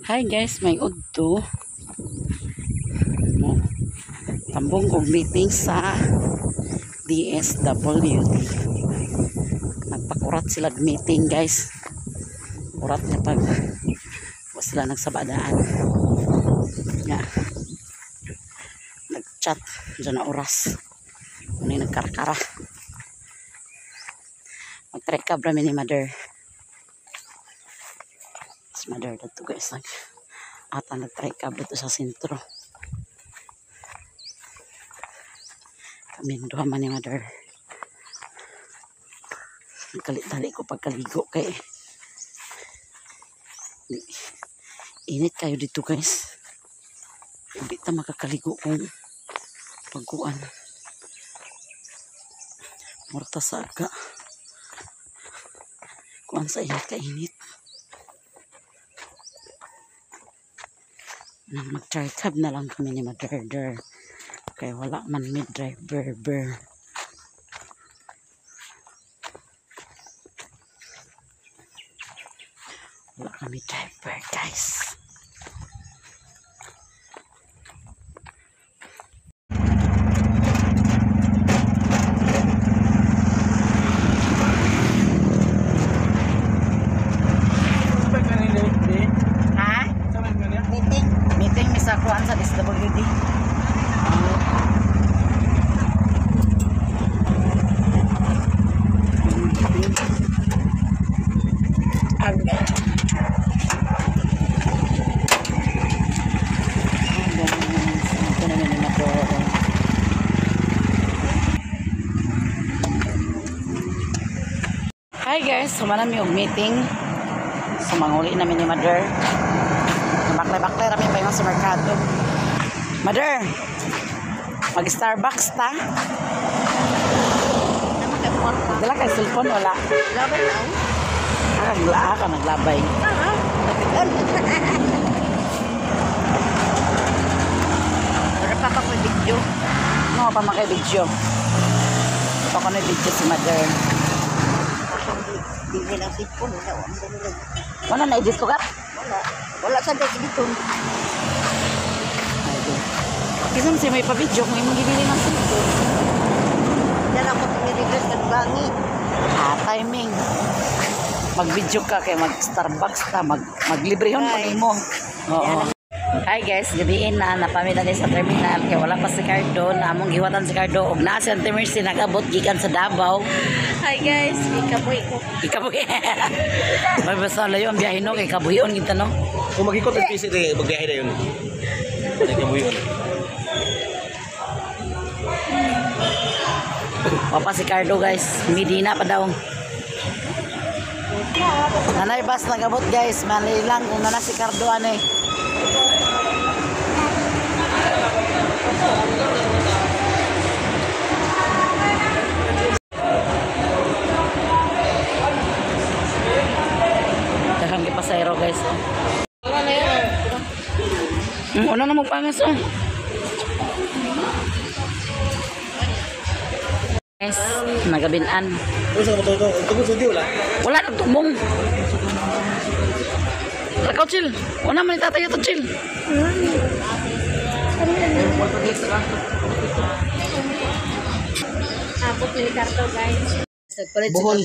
Hi guys, may udto. Mo tambong og meeting sa DSWD. Nagpakurat sila og meeting, guys. Kurat nga pag wa sila nagsabadaan. Nga nag-chat dyan na oras. Ano yung nagkarakara. Mag-trek ka ni mother. Si mother dito, guys. Ata nag-try cab dito sa sentro. Kami duha man ni mother. Nagkali-tali ko pagkaligo kay init kayo dito, guys. Hindi ta makakaligo kung pagkuan. Murta sa aga. Kuan sa init ka init. Nang mag-try cab na lang kami ni Mother. Kaya wala man may driver ber. Wala kami driver, guys. Ha? Meeting. Meeting mi sa kuan sa DSWD. Hi guys, sumana mi og meeting. Sumanguli namin ni Mother. Baklay-baklay rami pa yung sa merkado. Mother, mag-Starbucks ta? Dala kay cellphone wala. Labay na. Ah, naglaa ka, naglabay. Wala pa pa ko video. No, pa makay-video. Pa ko na video si Mother. Hindi lang cellphone, wala. Wala. Wala na edit ko ka? Wala. Wala sa dito. Kasi si may pa-video kung imong gibili ng cellphone. Diyan ako tinirigas nagbangi. Ah, timing. Mag-video ka kay mag-Starbucks ta, maglibrehon pa nimo. Oo. Hi guys, gabiin na napamila ni sa terminal kay wala pa si Cardo, na among giwatan si Cardo og naa si Auntie Mercy nag-abot gikan sa Davao. Hi guys, ikabuhi ko. Ikabuhi. May basta layo ang biyahe no kay kabuhion kita no. Kung mag-ikot ang PC, magbiyahe na yun. Ikabuhion. Wala pa si Cardo, guys, Medina pa daw. Nanay bus nag-abot, guys, mali lang kung nana si Cardo ane. Daghang gipasayro, guys. Una na mo pangas oh. Guys, nagabinan. Wala nagtumong. Lakaw, chill. Wala man itatayo to, chill. Abot ni Cardo, guys. Buhol.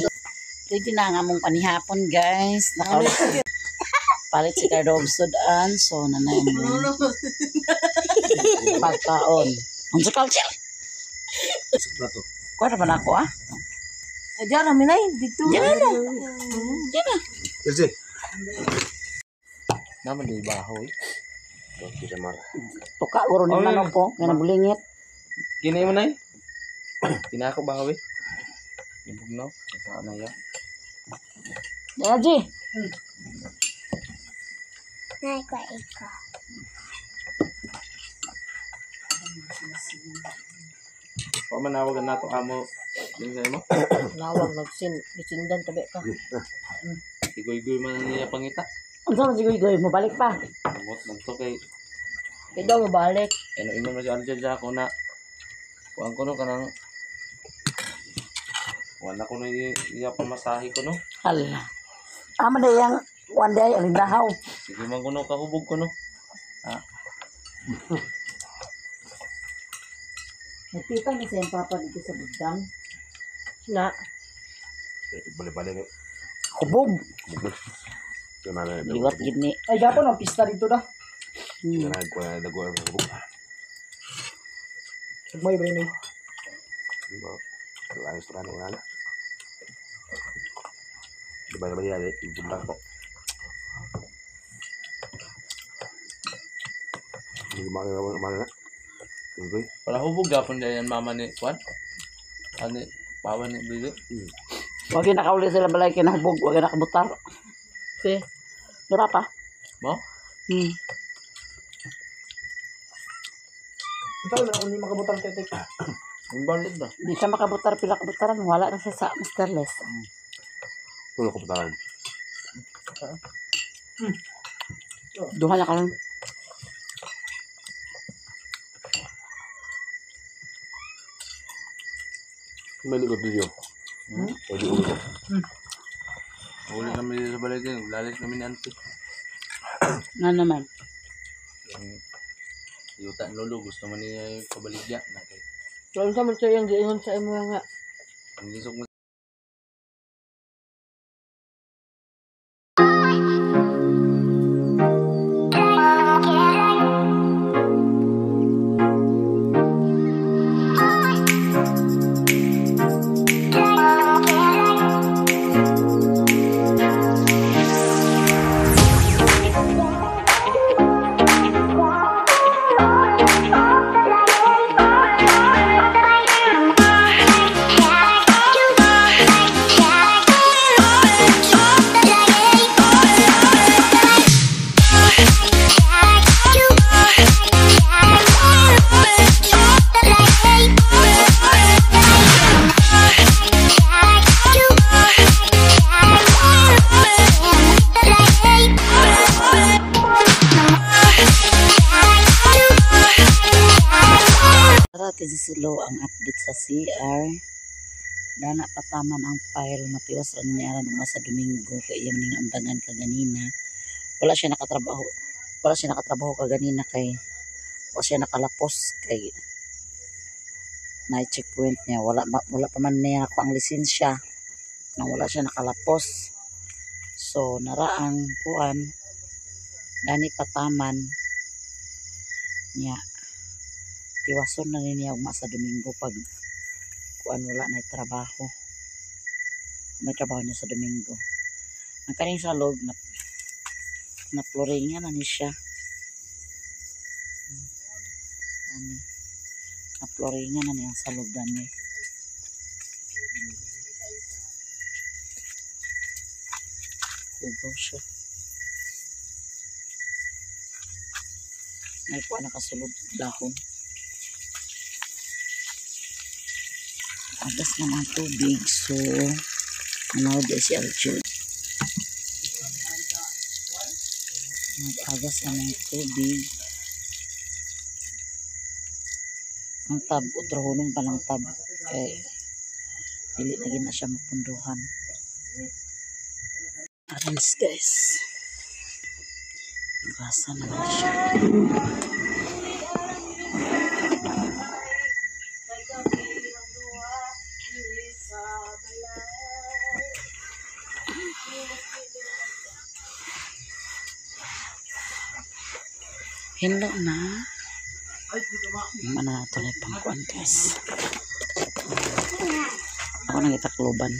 Ready na nga mong panihapon, guys. Nakapalit palit si Cardo og sudan. So, nanay mo. Pagkaon. Unsa ka, chill? Kuha na ba na ako, ah? Diyan namin ay dito. Diyan na. Diyan na. Kasi. Naman di bahoy. Tuka, guro ni manok ko. Nga nabulingit. Kinay mo na eh. Kinako bahoy. Ibugnaw. Ito na ya. Diyan, G. Nay ko ikaw. Pa manawagan nato amo. Din sa imo. Nawag nagsin gisindan tabi ka. Igoy-goy man niya pangita. Unsa man si Goy-Goy? Mabalik pa. Amot man to kay Ikaw mabalik. ano ingon man si Arjel sa ako na kuan ko no kanang wala ko no iya pamasahe ko no. Hala. Ama na yang One day alindahaw. Sige man kuno kahubog kuno. Ha. Nagpita ni sa iyang papa dito sa Budang. Na. Balik-balik. Hubog. Kaya Liwat gid ni. Ay, gapon ang pista dito da. May ba ni? Para hubog gapon dahil yan mama ni Kwan. Ani pawan ni Bibi. Wag gyud nakauli sila balay kay nahubog, wag gyud nakabutar. Si. Di ba pa? Mo? Ito na ako ni makabutang tetek. Ang balit ba? Di siya makabutar pila kabutaran, wala na siya sa Mr. Les. Duha na karon. Uli kami sa balay din. Lalis kami ni Auntie. Nga naman. Yung yuta ni lolo gusto man niya yung pabaligya na kay. So, unsa man sa iyang giingon sa imo nga. Ang lisok mo. Para silo ang update sa CR. Dana pataman ang file matiwas ra niya aron sa Domingo kay iya man ning undangan kaganina. Wala siya nakatrabaho. Wala siya nakatrabaho kaganina kay wala siya nakalapos kay na checkpoint niya. Wala wala pa man niya ako ang lisensya nang wala siya nakalapos. So naraang kuan dani pataman niya. Tiwason na niya ugma sa Domingo pag kuan wala na trabaho. May trabaho niya sa Domingo. Ang kaning sa loob na na floringa na ni siya. Ani na floringa na niya sa loob dani. Hugaw siya. May kuan nakasulod dahon. Agas na ang tubig, so manood si Arjun. Nag-agas na ng tubig. Ang tab, utrohonon pa ng tab. Kay dili na gina siya mapunduhan. Arrange guys. Gasa naman siya. Hello na. Mana ito na pangkuan guys. Ako nang itakloban.